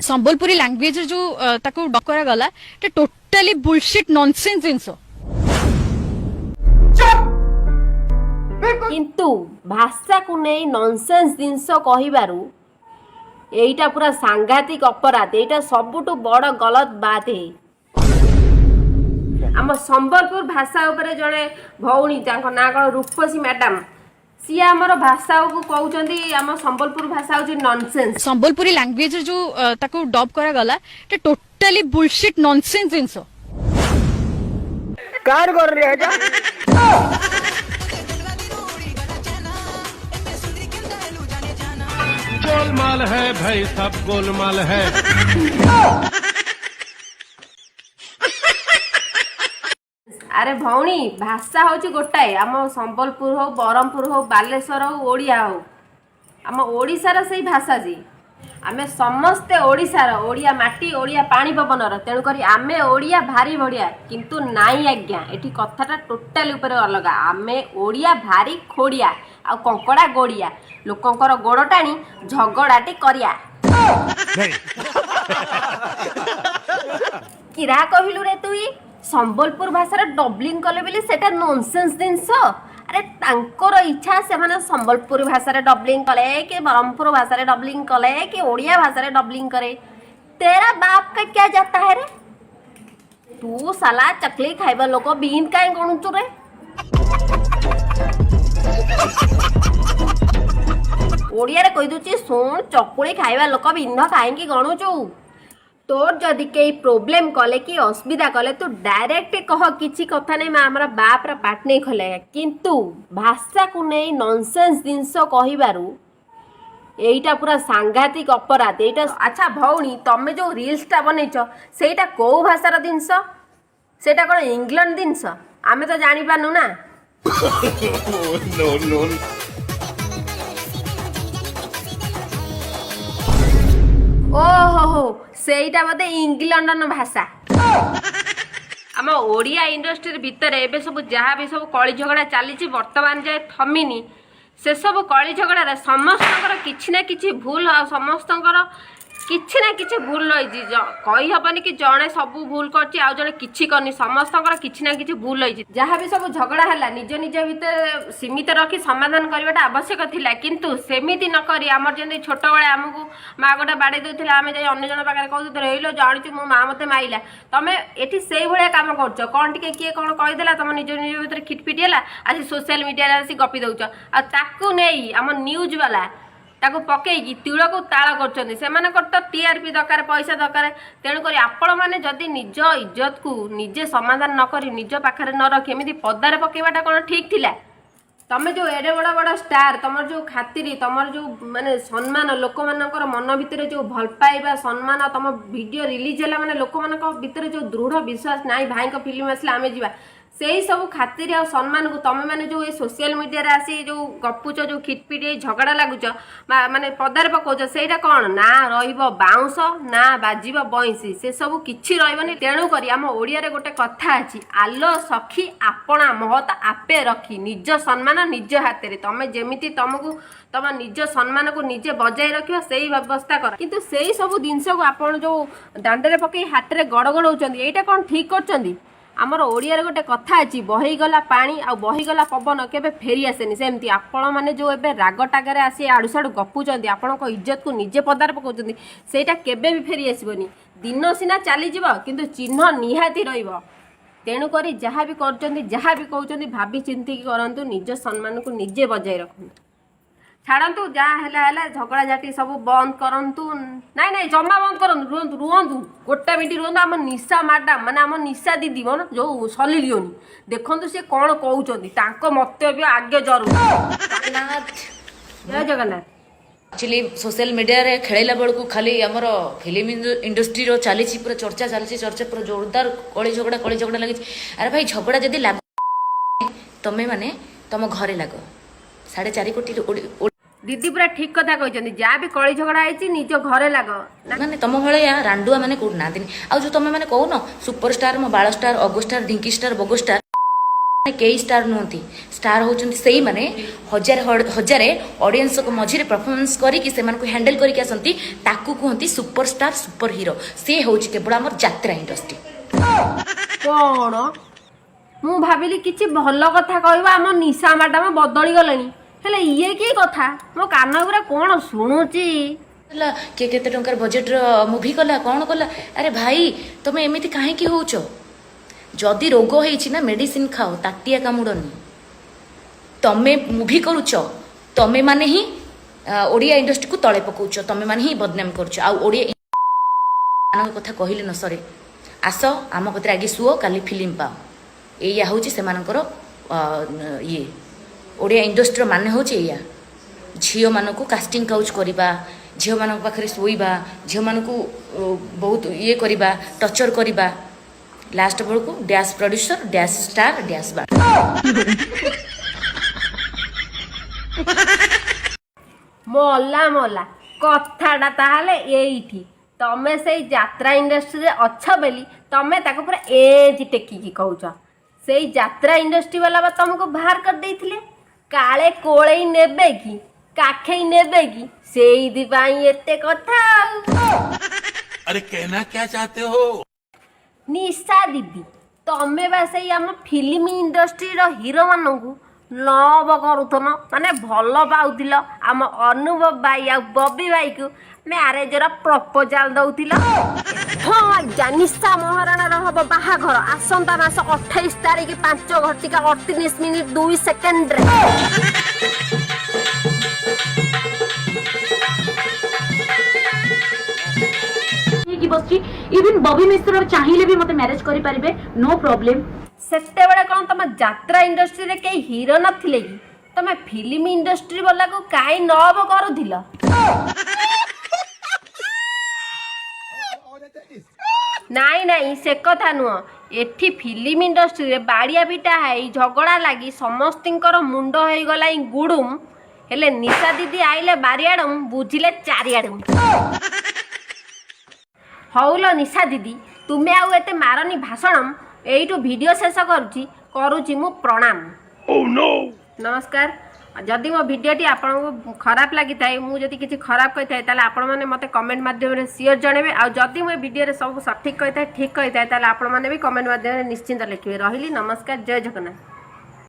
Sambalpuri language ଯୋଉ ତାକୁ ଡବ୍ କରାଗଲା, ଏଟା ଟୋଟାଲି ବୁଲସିଟ୍ ନନସେନ୍ସ ଜିନିଷ। କିନ୍ତୁ ଭାଷାକୁ ନେଇ ନନସେନ୍ସ ଜିନିଷ କହିବାରୁ ଏଇଟା ପୁରା ସାଂଘାତିକ ଅପରାଧ। ଏଇଟା ସବୁଠୁ ବଡ଼ ଗଲତ बात है। ଆମ ସମ୍ବଲପୁର ଭାଷା ଉପରେ ଜଣେ ଭଉଣୀ, ତାଙ୍କ ନାଁ କ'ଣ ରୂପସୀ ମ୍ୟାଡାମ, ସିଏ ଆମର ଭାଷାକୁ କହୁଛନ୍ତି, ଆମ ସମ୍ବଲପୁର ଭାଷା ହଉଛି ନନସେନ୍ସ। ସମ୍ବଲପୁରୀ ଲାଙ୍ଗୁଏଜ ଯୋଉ ତାକୁ ଡବ୍ କରାଗଲା, ଏଟା ଟୋଟାଲି ବୁଲସିଟ୍ ନନସେନ୍ସ ଜିନିଷ। कार कर रहे हैं? गोलमाल है भाई, सब गोलमाल है। ଆରେ ଭଉଣୀ, ଭାଷା ହଉଛି ଗୋଟାଏ। ଆମ ସମ୍ବଲପୁର ହଉ, ବ୍ରହ୍ମପୁର ହଉ, ବାଲେଶ୍ୱର ହଉ, ଓଡ଼ିଆ ହଉ, ଆମ ଓଡ଼ିଶାର ସେଇ ଭାଷା ଯେ ଆମେ ସମସ୍ତେ ଓଡ଼ିଶାର, ଓଡ଼ିଆ ମାଟି, ଓଡ଼ିଆ ପାଣି ପବନର। ତେଣୁକରି ଆମେ ଓଡ଼ିଆ ଭାରି ବଢ଼ିଆ। କିନ୍ତୁ ନାଇଁ ଆଜ୍ଞା, ଏଠି କଥାଟା ଟୋଟାଲି ଉପରେ ଅଲଗା। ଆମେ ଓଡ଼ିଆ ଭାରି ଖୋଡ଼ିଆ ଆଉ କଙ୍କଡ଼ା ଗୋଡ଼ିଆ, ଲୋକଙ୍କର ଗୋଡ଼ ଟାଣି ଝଗଡ଼ାଟି କରିଆ। କିରା କହିଲୁ ରେ ତୁଇ, ସମ୍ବଲପୁର ଭାଷାରେ ଡବଲିଂ କଲେ ବୋଲି ସେଟା ନନସେନ୍ସ ଜିନିଷ? ଆରେ ତାଙ୍କର ଇଚ୍ଛା, ସେମାନେ ସମ୍ବଲପୁର ଭାଷାରେ ଡବଲିଂ କଲେ କି ବ୍ରହ୍ମପୁର ଭାଷାରେ ଡବଲିଂ କଲେ କି ଓଡ଼ିଆ ଭାଷାରେ ଡବଲିଂ କରେ, तेरा बाप का क्या जाता है रे? ତୁ ସାଲା ଚକଲି ଖାଇବା ଲୋକ, ବିନ୍ଦ କାହିଁ ଗଣୁଛୁ ରେ? ଓଡ଼ିଆରେ କହିଦଉଛି ଶୁଣ, ଚକୁଳି ଖାଇବା ଲୋକ, ବିନ୍ଧ କାହିଁକି ଗଣୁଛୁ? ତୋର ଯଦି କେହି ପ୍ରୋବ୍ଲେମ୍ କଲେ କି ଅସୁବିଧା କଲେ, ତୁ ଡାଇରେକ୍ଟ କହ, କିଛି କଥା ନାହିଁ, ମା ଆମର ବାପର ପାଟ ନେଇ ଖୋଲେ। କିନ୍ତୁ ଭାଷାକୁ ନେଇ ନନସେନ୍ସ ଜିନିଷ କହିବାରୁ ଏଇଟା ପୁରା ସାଂଘାତିକ ଅପରାଧ ଏଇଟା। ଆଚ୍ଛା ଭଉଣୀ, ତମେ ଯୋଉ ରିଲ୍ସଟା ବନେଇଛ, ସେଇଟା କୋଉ ଭାଷାର ଜିନିଷ? ସେଇଟା କ'ଣ ଇଂଲଣ୍ଡ ଜିନିଷ? ଆମେ ତ ଜାଣିପାରୁନୁ ନା। ଓହୋ ହୋ, ସେଇଟା ବୋଧେ ଇଂଲଣ୍ଡନ ଭାଷା। ଆମ ଓଡ଼ିଆ ଇଣ୍ଡଷ୍ଟ୍ରି ଭିତରେ ଏବେ ସବୁ ଯାହା ବି ସବୁ କଳି ଝଗଡ଼ା ଚାଲିଛି, ବର୍ତ୍ତମାନ ଯାଏ ଥମିନି। ସେସବୁ କଳି ଝଗଡ଼ାରେ ସମସ୍ତଙ୍କର କିଛି ନା କିଛି ଭୁଲ, ଆଉ ସମସ୍ତଙ୍କର କିଛି ନା କିଛି ଭୁଲ ରହିଛି। କହିହବନି କି ଜଣେ ସବୁ ଭୁଲ କରିଛି ଆଉ ଜଣେ କିଛି କରିନି। ସମସ୍ତଙ୍କର କିଛି ନା କିଛି ଭୁଲ ରହିଛି। ଯାହା ବି ସବୁ ଝଗଡ଼ା ହେଲା, ନିଜ ନିଜ ଭିତରେ ସୀମିତ ରଖି ସମାଧାନ କରିବାଟା ଆବଶ୍ୟକ ଥିଲା। କିନ୍ତୁ ସେମିତି ନ କରି, ଆମର ଯେମିତି ଛୋଟବେଳେ ଆମକୁ ମା ଗୋଟେ ବାଡ଼େଇ ଦେଉଥିଲା, ଆମେ ଯାଇ ଅନ୍ୟ ଜଣ ପାଖରେ କହୁଥିଲେ, "ହେଇଲୋ ଜାଣିଛୁ, ମୋ ମା ମୋତେ ମାଇଲା।" ତମେ ଏଠି ସେଇଭଳିଆ କାମ କରୁଛ। କ'ଣ ଟିକେ କିଏ କ'ଣ କହିଦେଲା, ତମ ନିଜ ନିଜ ଭିତରେ ଖିଟପିଟ ହେଲା, ଆସି ସୋସିଆଲ ମିଡ଼ିଆରେ ଆସି ଗପି ଦଉଛ। ଆଉ ତାକୁ ନେଇ ଆମ ନ୍ୟୁଜ୍ ବାଲା ତାକୁ ପକେଇକି ତିଳକୁ ତାଳ କରୁଛନ୍ତି। ସେମାନଙ୍କର ତ ଟିଆରପି ଦରକାର, ପଇସା ଦରକାର। ତେଣୁକରି ଆପଣମାନେ ଯଦି ନିଜ ଇଜ୍ଜତକୁ ନିଜେ ସମାଧାନ ନ କରି, ନିଜ ପାଖରେ ନ ରଖି ଏମିତି ପଦାରେ ପକେଇବାଟା କ'ଣ ଠିକ୍ ଥିଲା? ତମେ ଯୋଉ ଏଡ଼େ ବଡ଼ ବଡ଼ ଷ୍ଟାର, ତମର ଯୋଉ ଖାତିରି, ତମର ଯୋଉ ମାନେ ସମ୍ମାନ, ଲୋକମାନଙ୍କର ମନ ଭିତରେ ଯୋଉ ଭଲ ପାଇବା, ସମ୍ମାନ, ତମ ଭିଡ଼ିଓ ରିଲିଜ ହେଲା ମାନେ ଲୋକମାନଙ୍କ ଭିତରେ ଯୋଉ ଦୃଢ଼ ବିଶ୍ୱାସ, ନାଇଁ ଭାଇଙ୍କ ଫିଲ୍ମ ଆସିଲେ ଆମେ ଯିବା, ସେଇ ସବୁ ଖାତିରି ଆଉ ସମ୍ମାନକୁ ତମେ ମାନେ ଯୋଉ ଏଇ ସୋସିଆଲ ମିଡ଼ିଆରେ ଆସି ଯୋଉ ଗପୁଛ, ଯୋଉ ଖିଟପିଟ ହେଇ ଝଗଡ଼ା ଲାଗୁଛ ବା ମାନେ ପଦାରେ ପକଉଛ, ସେଇଟା କ'ଣ ନା ରହିବ ବାଉଁଶ ନା ବାଜିବ ବଇଁଶୀ, ସେସବୁ କିଛି ରହିବନି। ତେଣୁକରି ଆମ ଓଡ଼ିଆରେ ଗୋଟେ କଥା ଅଛି, ଆଲୋ ସଖୀ ଆପଣା ମହତ ଆପେ ରଖି। ନିଜ ସମ୍ମାନ ନିଜ ହାତରେ। ତମେ ଯେମିତି ତମକୁ ତମ ନିଜ ସମ୍ମାନକୁ ନିଜେ ବଜାୟ ରଖିବ, ସେଇ ବ୍ୟବସ୍ଥା କର। କିନ୍ତୁ ସେଇ ସବୁ ଜିନିଷକୁ ଆପଣ ଯୋଉ ଦାଣ୍ଡରେ ପକେଇ ହାଟରେ ଗଡ଼ ଗଡ଼ଉଛନ୍ତି, ଏଇଟା କ'ଣ ଠିକ୍ କରୁଛନ୍ତି? ଆମର ଓଡ଼ିଆରେ ଗୋଟେ କଥା ଅଛି, ବହିଗଲା ପାଣି ଆଉ ବହିଗଲା ପବନ କେବେ ଫେରି ଆସେନି। ସେମିତି ଆପଣମାନେ ଯୋଉ ଏବେ ରାଗ ଟାଗରେ ଆସି ଆଡ଼ୁ ସାଡ଼ୁ ଗପୁଛନ୍ତି, ଆପଣଙ୍କ ଇଜ୍ଜତକୁ ନିଜେ ପଦାରେ ପକାଉଛନ୍ତି, ସେଇଟା କେବେ ବି ଫେରି ଆସିବନି। ଦିନ ସିନା ଚାଲିଯିବ, କିନ୍ତୁ ଚିହ୍ନ ନିହାତି ରହିବ। ତେଣୁକରି ଯାହା ବି କରୁଛନ୍ତି, ଯାହା ବି କହୁଛନ୍ତି, ଭାବି ଚିନ୍ତିକି କରନ୍ତୁ। ନିଜ ସମ୍ମାନକୁ ନିଜେ ବଜାୟ ରଖନ୍ତୁ। ଛାଡ଼ନ୍ତୁ, ଯାହା ହେଲା ହେଲା, ଝଗଡ଼ା ଝାଟି ସବୁ ବନ୍ଦ କରନ୍ତୁ। ନାଇଁ ନାଇଁ, ଜମା ବନ୍ଦ କରନ୍ତୁ, ରୁହନ୍ତୁ ରୁହନ୍ତୁ, ଗୋଟେ ମିନିଟ୍ ରୁହନ୍ତୁ। ଆମ ନିଶା ମ୍ୟାଡ଼ାମ, ମାନେ ଆମ ନିଶା ଦିଦି କଣ ଯୋଉ ସଲି ଲିଓନି, ଦେଖନ୍ତୁ ସେ କ'ଣ କହୁଛନ୍ତି। ତାଙ୍କ ମନ୍ତବ୍ୟ ଆଗେ ଜରୁରୀ। ଜୟ ଜଗନ୍ନାଥ। ଆକ୍ଚୁଆଲି ସୋସିଆଲ ମିଡ଼ିଆରେ ଖେଳିଲା ବେଳକୁ ଖାଲି ଆମର ଫିଲ୍ମ ଇଣ୍ଡଷ୍ଟ୍ରିର ଚାଲିଛି, ପୁରା ଚର୍ଚ୍ଚା ଚାଲିଛି, ଚର୍ଚ୍ଚା ପୁରା ଜୋରଦାର, କଳି ଝଗଡ଼ା, କଳି ଝଗଡ଼ା ଲାଗିଛି। ଆରେ ଭାଇ, ଝଗଡ଼ା ଯଦି ଲାଗ, ତମେ ମାନେ ତମ ଘରେ ଲାଗ। 4.5 କୋଟି ଦିଦି ପୁରା ଠିକ କଥା କହିଛନ୍ତି। ଯାହା ବି କଳି ଝଗଡ଼ା ହେଇଛି, ନିଜ ଘରେ ଲାଗ ନା। ମାନେ ତମ ଭଳିଆ ରାଣ୍ଡୁଆ ମାନେ କୋଉଠି ନାହାନ୍ତିନି। ଆଉ ଯୋଉ ତମେ ମାନେ କହୁନ ସୁପରଷ୍ଟାର, ମୋ ବାଳ ଷ୍ଟାର, ଅଗୋ ଷ୍ଟାର, ଢିଙ୍କି ଷ୍ଟାର, ବଗୋ ଷ୍ଟାର, କେହି ଷ୍ଟାର ନୁହନ୍ତି। ଷ୍ଟାର ହେଉଛନ୍ତି ସେଇମାନେ, ହଜାରେ ହଜାରେ ଅଡ଼ିଏନ୍ସଙ୍କ ମଝିରେ ପରଫର୍ମାନ୍ସ କରିକି ସେମାନଙ୍କୁ ହ୍ୟାଣ୍ଡେଲ୍ କରିକି ଆସନ୍ତି, ତାକୁ କୁହନ୍ତି ସୁପରଷ୍ଟାର, ସୁପର ହିରୋ। ସେ ହେଉଛି କେବଳ ଆମର ଯାତ୍ରା ଇଣ୍ଡଷ୍ଟ୍ରି। କଣ, ମୁଁ ଭାବିଲି କିଛି ଭଲ କଥା କହିବ, ଆମ ନିଶା ମ୍ୟାଡାମ ବଦଳି ଗଲେଣି, ହେଲେ ଇଏ କି କଥା? ମୋ କାନ ଗୁରା କଣ ଶୁଣୁଛି? ହେଲା, କିଏ କେତେ ଟଙ୍କାର ବଜେଟ୍ର ମୁଭି କଲା, କ'ଣ କଲା। ଆରେ ଭାଇ, ତମେ ଏମିତି କାହିଁକି ହଉଛ? ଯଦି ରୋଗ ହେଇଛି ନା, ମେଡିସିନ ଖାଅ, ତାଟିଆ କାମୁଡ଼ନି। ତମେ ମୁଭି କରୁଛ, ତମେ ମାନେ ହିଁ ଓଡ଼ିଆ ଇଣ୍ଡଷ୍ଟ୍ରିକୁ ତଳେ ପକଉଛ, ତମେ ମାନେ ହିଁ ବଦନାମ କରୁଛ। ଆଉ ଓଡ଼ିଆ ମାନଙ୍କ କଥା କହିଲେ ନ ସରେ। ଆସ, ଆମ କତିରେ ଆଗେ ଶୁଅ, କାଲି ଫିଲ୍ମ ପାଅ। ଏଇଆ ହେଉଛି ସେମାନଙ୍କର ଇଏ। ଓଡ଼ିଆ ଇଣ୍ଡଷ୍ଟ୍ରିର ମାନେ ହେଉଛି ଏଇଆ, ଝିଅମାନଙ୍କୁ କାଷ୍ଟିଂ କାଉଚ୍ କରିବା, ଝିଅମାନଙ୍କ ପାଖରେ ଶୋଇବା, ଝିଅମାନଙ୍କୁ ବହୁତ ଇଏ କରିବା, ଟର୍ଚର କରିବା। ଲାଷ୍ଟ ବେଳକୁ dash producer, dash star, dash ବା ମଲା ମଲା, କଥାଟା ତାହେଲେ ଏଇଠି। ତମେ ସେଇ ଯାତ୍ରା ଇଣ୍ଡଷ୍ଟ୍ରିରେ ଅଛ ବୋଲି ତମେ ତାକୁ ପୁରା ଏଜ ଟେକିକି କହୁଛ। ସେଇ ଯାତ୍ରା ଇଣ୍ଡଷ୍ଟ୍ରି ବାଲା ବା ତମକୁ ବାହାର କରିଦେଇଥିଲେ, କାଳେ କୋଳେଇ ନେବେ କି କାଖେଇ ନେବେ କି, ସେଇଥିପାଇଁ ଏତେ କଥା ଆଉ। अरे, कहना क्या चाहते हो? ନିଶା ଦିଦି, ତମେ ବା ସେଇ ଆମ ଫିଲ୍ମ ଇଣ୍ଡଷ୍ଟ୍ରିର ହିରୋମାନଙ୍କୁ ଲଭ କରୁଥିଲ, ମାନେ ଭଲ ପାଉଥିଲ। ଆମ ଅନୁଭବ ଭାଇ ଆଉ ବବି ଭାଇକୁ ମ୍ୟାରେଜର ପ୍ରପୋଜାଲ ଦଉଥିଲ। ହଁ ଆଜ୍ଞା, ନିଶା ମହାରଣାର ହବ ବାହାଘର ଆସନ୍ତା ମାସ 28 ତାରିଖ 5 ଘଟିକା 38 ମିନିଟ୍ 2 ସେକେଣ୍ଡରେ। ହେଇକି ବସିଛି। ଇଭିନ୍ ବବି ମିଶ୍ର ଚାହିଁଲେ ବି ମତେ ମ୍ୟାରେଜ କରିପାରିବେ, ନୋ ପ୍ରୋବ୍ଲେମ। ସେତେବେଳେ କ'ଣ ତମ ଯାତ୍ରା ଇଣ୍ଡଷ୍ଟ୍ରିରେ କେହି ହିରୋ ନଥିଲେ କି? ତମେ ଫିଲ୍ମ ଇଣ୍ଡଷ୍ଟ୍ରି ବାଲାକୁ କାଇଁ ଲଭ କରୁଥିଲ? ନାଇଁ ନାଇଁ, ସେ କଥା ନୁହଁ। ଏଠି ଫିଲ୍ମ ଇଣ୍ଡଷ୍ଟ୍ରିରେ ବାଡ଼ିଆ ପିଟା ହେଇ, ଝଗଡ଼ା ଲାଗି ସମସ୍ତିଙ୍କର ମୁଣ୍ଡ ହେଇଗଲାଇଁ ଗୁଡୁମ୍। ହେଲେ ନିଶା ଦିଦି ଆଇଲେ ବାରିଆଡ଼ୁମ୍, ବୁଝିଲେ ଚାରିଆଡ଼ୁମ୍। ହଉଲ ନିଶା ଦିଦି, ତୁମେ ଆଉ ଏତେ ମାରନି ଭାଷଣମ୍। ଏଇଠୁ ଭିଡ଼ିଓ ଶେଷ କରୁଛି, କରୁଛି ମୁଁ ପ୍ରଣାମ, ନମସ୍କାର। ଯଦି ମୋ ଭିଡ଼ିଓଟି ଆପଣଙ୍କୁ ଖରାପ ଲାଗିଥାଏ, ମୁଁ ଯଦି କିଛି ଖରାପ କହିଥାଏ, ତାହେଲେ ଆପଣମାନେ ମୋତେ କମେଣ୍ଟ ମାଧ୍ୟମରେ ସିଓର ଜଣାଇବେ। ଆଉ ଯଦି ମୁଁ ଏ ଭିଡ଼ିଓରେ ସବୁ ସଠିକ୍ କହିଥାଏ, ଠିକ୍ କହିଥାଏ, ତାହେଲେ ଆପଣମାନେ ବି କମେଣ୍ଟ ମାଧ୍ୟମରେ ନିଶ୍ଚିନ୍ତ ଲେଖିବେ। ରହିଲି, ନମସ୍କାର, ଜୟ ଜଗନ୍ନାଥ।